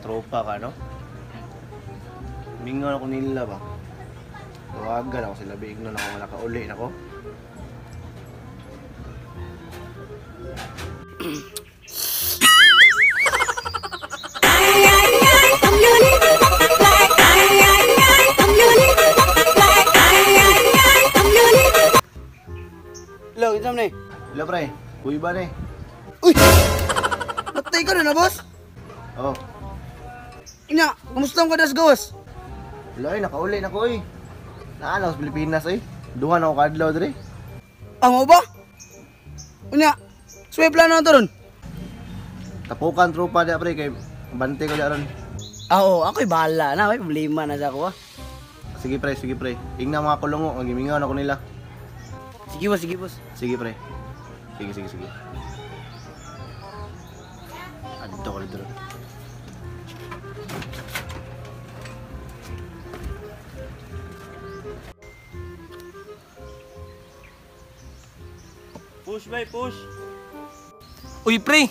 tropa ka, no? Mingaw ako nila ba? Tawagan ako sila, biignon ako, nakauli na ko. Hello, kinsa man ni? Hello, pre. Kuy ba ni? Uy! Patay ka na na, boss? Oh. Ina, kumusta ang kadas gawas? Hello, ay, nakauli na ko, eh. Naalaw sa Pilipinas, eh. Duha na ako kaadlaw, dre. Ah, mo ba? Unya, so may plano na to ron? Tapukan tropa diya, pre, kay bante ko diya ron. Ah, oo, ako'y bahala na. May problema na sa ako, ah. Sige, pre, sige, pre. Ingna mga kulungo, ang gimingaw na ko nila. Sige, boss, sige, boss. Sige, pre. Sige, sige, sige. Adto ko dito. Push bay, push. Uy pre,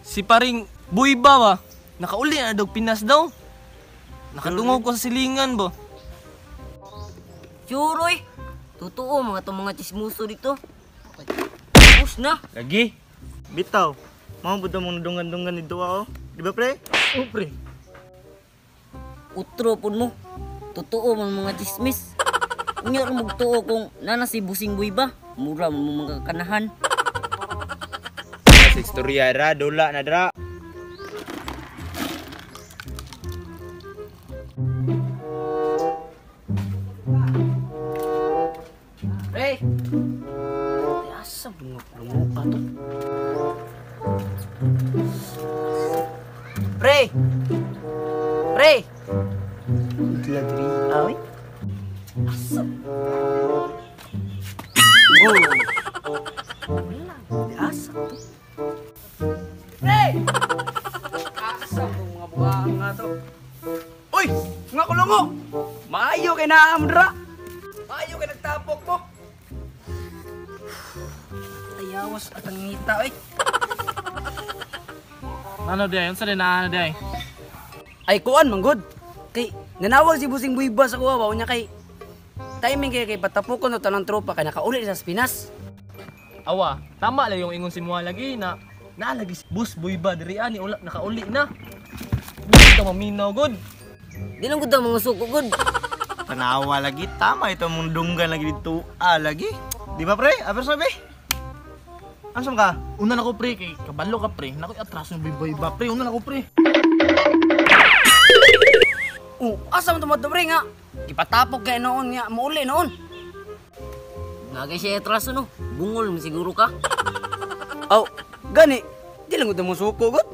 si paring Buy ba ba? Nakauli na daw Pinas daw. Nakadungog ko sa silingan ba? Sure, oy. Totoo mga tong mga chismoso dito. Push na. Lagi. Bitaw, mao bud mong nadunggan-dunggan ni Duwa oh. Di ba pre? Oh pre. Utro pud mo. Totoo man mga chismis. Unya ra mo tuo kung nana si Busing Buy ba? Mura man mo mga kanahan. Sa istorya ra, dula na dra. Pre! Ay, asa mga kulungo ka to? Pre! Pre! Dila diri, ay. Asa? Oh. Wala, di asa to. Pre! Asa to mga buwang nga to? Uy! Mga kulungo! Maayo kay naamdra! Maayo kay nagtapok mo! Ayawas at ang ngita, oy. Ano day? Unsa din na ano day? Ay, kuan, manggod. Kay, nanawag si Busing Buy ba sa kuha, niya kay timing kay kay patapukon na tanang tropa kay nakauli sa Pinas. Awa, tama lang yung ingon si Mua lagi na naalagi si Bus Buy ba diri ani ula nakauli na. Di ka maminaw god. Di lang gud ang mga suko gud. Tanawa lagi, tama ito mong dunggan lagi dito. Ah, lagi. Di ba pre? Aber sabi? Ansam ka? Una na ko pre kay kabalo ka pre. Nakoy atras yung Buy ba pre. Una na ko pre. Oh, asa man tumadto pre nga? Gipatapok kay noon nga, muuli noon. Nagay siya atraso no. Bungol mo siguro ka. Aw, gani. Di lang gud mo suko gud.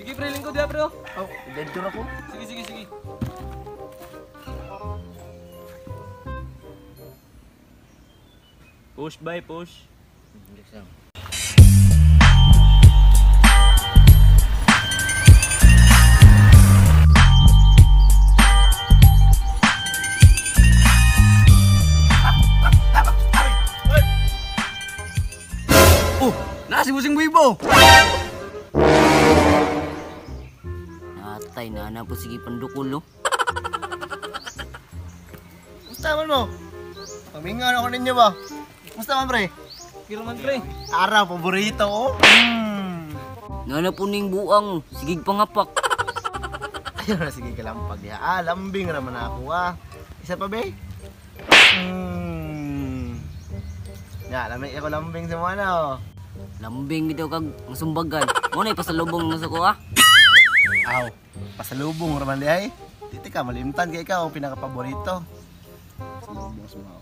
Sige pre, lingkod ya pre. oh. Oh, dito na ko. Sige sige sige. Push by push. Oh, na si Busing Buy ba? Natay na na po sige pandukol no. Kumusta man mo? Pamingaw na ko ninyo ba? Kumusta man, pre? Kira man pre. Araw, paborito ko. Nana po ning buang, sige pangapak. Ayun na, sige kalampag diha. Ah, lambing naman ako ah. Isa pa, be? Ya, lamig ako lambing sa mga na, oh. Lambing bitaw kag masumbagan. Mo na ipasalubong na sa ko ah. Aw, pasalubong raman di ay. Diti ka, malimtan kay ikaw, ang pinakapaborito. Pasalubong sa mga.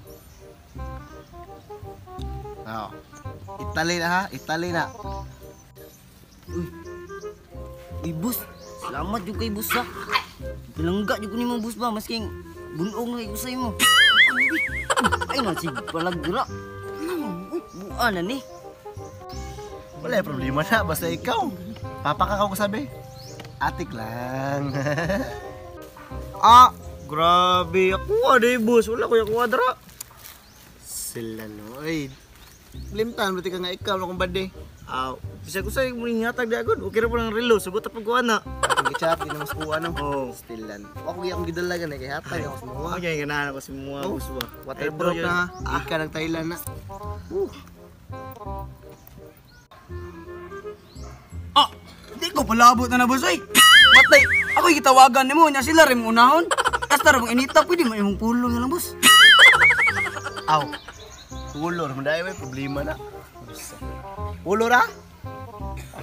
Aw. Italy na ha, Italy na. Uy. Uy, boss. Salamat jud kay boss ah. Pilangga jud ko nimo boss ba masking bunong na kay usay mo. Ay na sig palagra. Buan na ni. Wala problema na, basta ikaw. Papakakaw ko sabi. Atik lang. Ah, grabe. Ako di boss, wala ko yung kwadra. Sila no, ay. Limtan, buti ka nga ikaw na kong bade. Aw, bisag usay mo ning hatag di agad. Okay ra po ng relo, sugot ra pag kuha na. Akong gichat, di na mas kuha no. Oh. Still lan. Ako gyud akong gidala ganay kay hatag ako sa mga. Okay, ganahan ako sa mga Oh. boss ba. Waterproof na ha. Ika ng Thailand na. Ah, di ko palabot na na boss oy. Patay, ako gitawagan nimo nya sila rin unahon. Hasta ra bang inita pwede man imong pulong na lang boss. Aw. Pulor, manday may problema na. Pulor ah.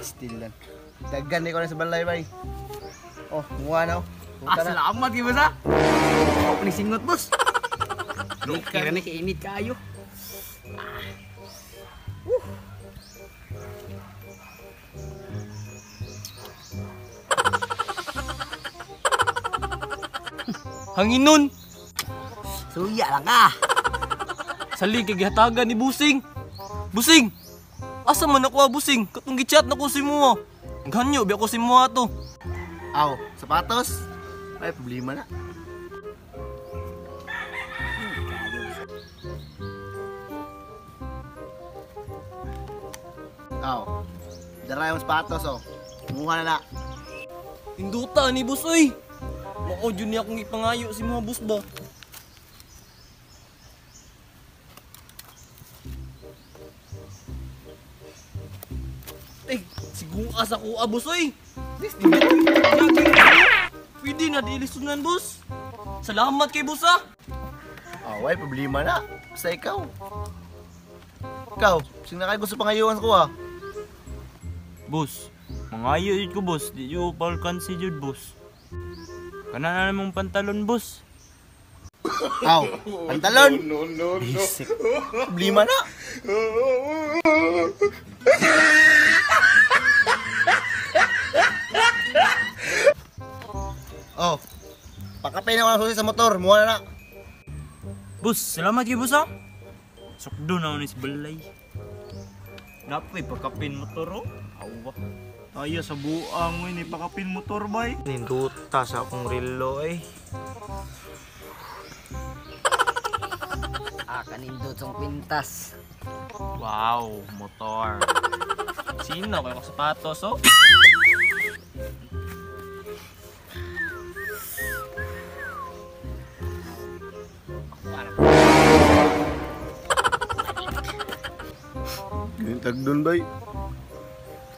Still lan. Daggan ni ko na sa balay bay. Oh, muha na oh. Ah, Punta na. salamat gyud boss ha. Ako ni singot boss. Kira na kay init kaayo. Hanginon. Suya lang ka. Salig kay gihatagan ni Busing. Busing. Asa man ako Busing? Katong gichat na ko si mo. Ganyo bi ako si mo ato. Aw, sapatos. May problema na. Aw. Dara yung sapatos oh. Muha na na. Induta ni boss oy. Mao jud niya akong ipangayo si mga boss ba. Eh, sigunga sa kuha boss oy. Pwede na dilisunan boss. Salamat kay boss ah. Aw, ay problema na. Basta ikaw. Ikaw, sing na kayo gusto pangayuan ko ah. Boss, mangayo jud ko boss, di jud ko palkansi jud boss. Kana na namong pantalon boss. Aw, pantalon. No, no, no. Basic. Problema na. Oh. Pakapin ako ng susi sa motor, muha na na. Boss, salamat kay boss ah. Sukdo na ako ni sa balay. Napoy pagkapin motor oh. Awa. Ay, sa buang oy ni pakapin motor bay. Ninduta sa akong relo ay. Ah, kanindot sa kwintas. Wow, motor. Sino kayo sapatos oh? Yung tagdon bay.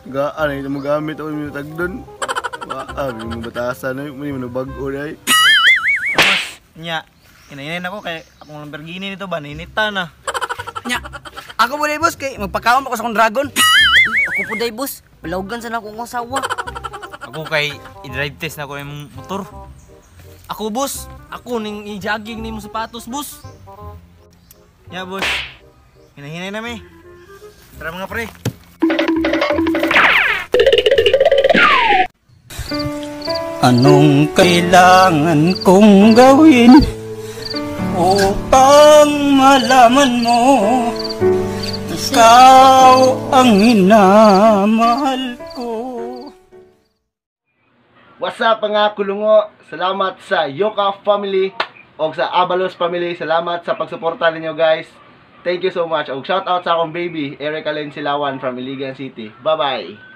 Gaan ay ito magamit ako yung tagdon. Waa, yung batasan na yung mga bago na ay. Boss, nya, inainay ako kay akong Lamborghini nito ba ninita na. Nya, ako mo boss kay magpakaon pa ko sa akong dragon. Uy, ako po day boss. Palawgan sa na akong asawa. Ako kay i-drive test na ko yung motor. Ako boss, ako ning i-jogging nimo sapatos boss. Nya boss, hinahinay na mi. Tara mga pre. Anong kailangan kong gawin upang malaman mo ikaw ang minamahal ko? What's up mga kulungo? Salamat sa Yoka family o sa Abalos family. Salamat sa pagsuporta ninyo guys. Thank you so much. Og shout out sa akong baby, Erica Lynn Silawan from Iligan City. Bye-bye.